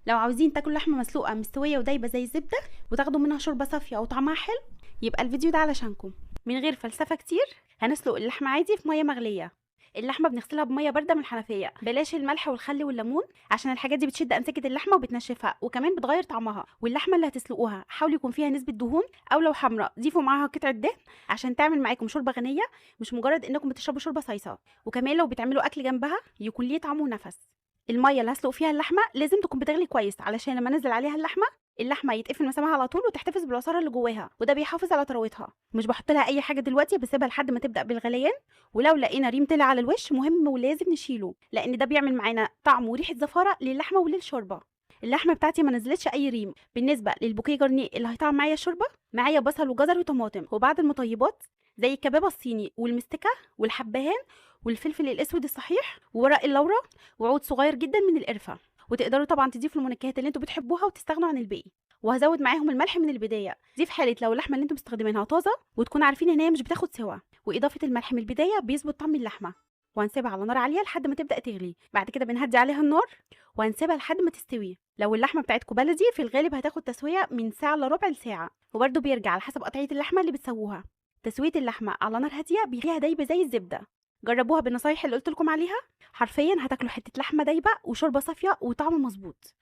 لو عاوزين تاكلوا لحمه مسلوقة مستوية ودايبه زي الزبدة وتاخدوا منها شوربة صافية وطعمها حلو، يبقى الفيديو ده علشانكم. من غير فلسفة كتير، هنسلق اللحمة عادي في مية مغليه. اللحمة بنغسلها بميه باردة من الحنفية، بلاش الملح والخل والليمون عشان الحاجات دي بتشد انسجة اللحمة وبتنشفها وكمان بتغير طعمها. واللحمة اللي هتسلقوها حاولوا يكون فيها نسبه دهون، او لو حمراء ضيفوا معاها قطعه دهن عشان تعمل معاكم شوربة غنية، مش مجرد انكم بتشربوا شوربة صيصه. وكمان لو بتعملوا اكل جنبها يكون ليه طعم ونفس. المية اللي هسلق فيها اللحمة لازم تكون بتغلي كويس علشان لما انزل عليها اللحمة يتقفل مسامها على طول وتحتفظ بالعصاره اللي جواها، وده بيحافظ على طراوتها. مش بحط لها اي حاجة دلوقتي، بسيبها لحد ما تبدا بالغليان. ولو لقينا ريم طلع على الوش مهم ولازم نشيله، لان ده بيعمل معانا طعم وريحه زفاره للحمه وللشوربه. اللحمة بتاعتي ما نزلتش اي ريم. بالنسبة لل bouquet garni اللي هيطعم معايا الشوربة، معايا بصل وجزر وطماطم وبعض المطيبات زي الكبابه الصيني والمستكه والحبهان والفلفل الاسود الصحيح وورق اللورا وعود صغير جدا من القرفه. وتقدروا طبعا تضيفوا المنكهات اللي انتوا بتحبوها وتستغنوا عن الباقي. وهزود معاهم الملح من البداية، دي في حاله لو اللحمة اللي انتوا مستخدمينها طازة وتكون عارفين ان هي مش بتاخد سوا. واضافه الملح من البداية بيظبط طعم اللحمة. وهنسيبها على نار عالية لحد ما تبدا تغلي، بعد كده بنهدي عليها النار وهنسيبها لحد ما تستوي. لو اللحمة بتاعتكم بلدي في الغالب هتاخد تسويه من ساعة الا ربع لساعة، وبرده بيرجع على حسب قطعية اللحمة اللي بتسووها. تسويه اللحمة على نار هادية بيخليها دايبه زي الزبدة. جربوها بالنصايح اللي قلت لكم عليها، حرفيا هتاكلوا حتة لحمه دايبه وشوربه صافية وطعم مظبوط.